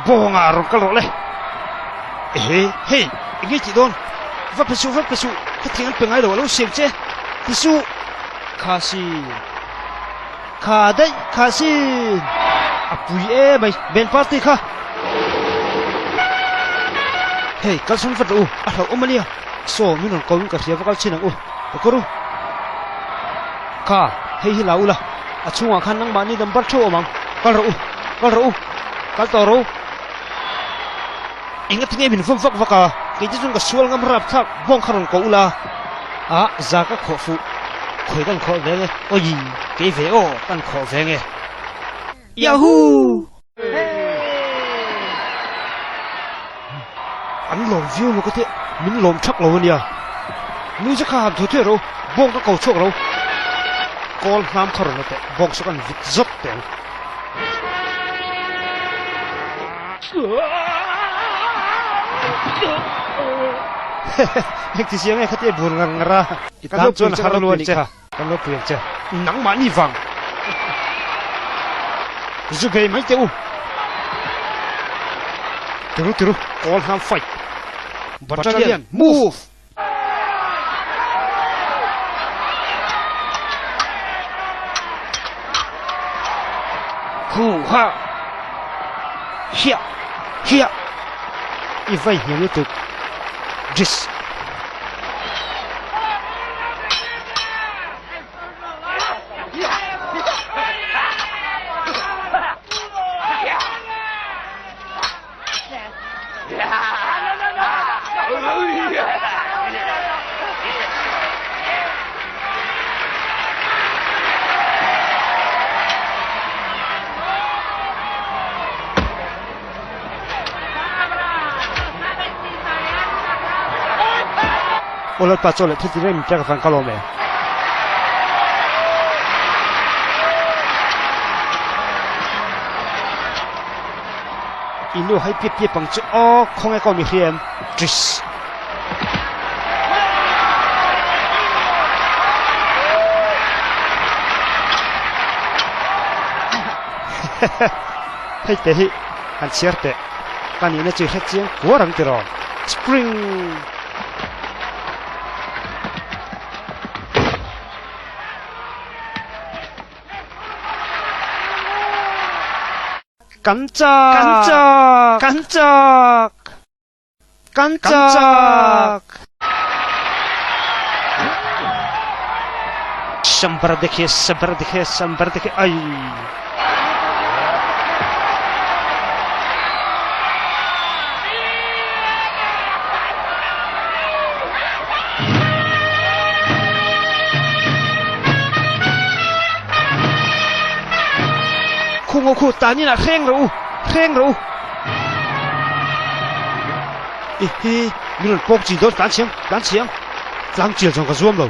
Bawnga rawn kal rawh le. Ehe, hei, eng nge tih dawn? Va pe suh, va pe suh, khatiang an pe ngai lo, a lo siam che. Ti suh. Khasi. Kha daih, Khasi. A pui e mai, band party kha. Hei, kalsawn vat rawh u, a hlauhawm a nia. Saw, min rawn ko in ka hria va kal chin ang u. Ka kawr u. Kha, hei hi la u la, a chhungah khan nangmahni number theuh awm ang. Kal rawh u, kal rawh u, kal tawh rawh u. Enga tinge min vawm vak vak a, kei te chuan ka sual ngam rap thlak bawng kha rawn ko ula. A, za ka khawh fuh, khawi kan khawh veng e, awi, kei ve aw, kan khawh veng e. Yahoo! An lawm viau maw ka ti, min lawm thak lo ania. Nui che kha han thaw thuai ro, bawng ka ko chhuak ro. Kawl hnam kha rawn la teh, bawng saw kan vit zawt teh ang. Heng ti siang e khatia bur ngar ngar a, i tan chuan a har lo anih kha. Kan lo pui ang che. Nangmahni vang. Zu bei mai teh u. Tiru tiru, kawl hnam fight. Battalion, move! Hu ha! Hiah! Hiah! I vai hniam lutuk. Dris! Aw Lalpa chaw leh thil ti reng min pek avang ka lawm e. I nu hai piap piap ang chu aw khawnge ka awm i hria em? Tris. Hei te hi han chhiar teh, ka nihna chu i hre chiang kuar ang tiraw? Spring! Kan chak! Kan chak! Kan chak! Kan chak! Sambara dekhe, sambara dekhe, sambara dekhe, ai! Khu ngo khu, tanin ah hreng rawh u, hreng rawh u. Hihi, min rawn pawk chi dawn tlan chhiang, tlan chhiang. Tlang chial chuan ka zuam lo.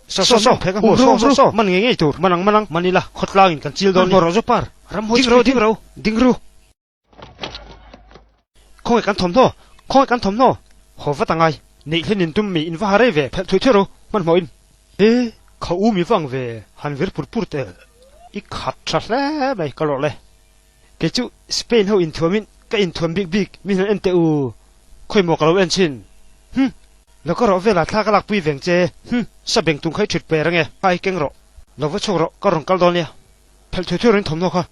Saw saw saw, phek a hmu, saw saw saw, man ngei ngei tur, man ang man ang, man ila, khawtlangin kan chil dawn ni. Rawh chu par, ding ro ding ro, ding ru. Khawngaih kan thawmhnaw, khawngaih kan thawmhnaw, haw vat angai. Neih hlen in tum mi in va ha rei ve, phelh thuih thuih ro, hmanhmawh in. E, kha u mi vang ve, han vir pur pur teh. I khat tha hle mai, ka lawrh le. Kei chu Spain ho inthuamin ka inthuam bik bik min han en teh u, khawi maw ka lo en chhin. Hm! Lo ka rawh velah thla ka lakpui veng che, hm! Sa beng tung kha i thut per ange, ai keng rawh. Lo va chhuak rawh, ka rawn kal dawn nia. Phelh thuih thuih rawh in thawmhnaw kha.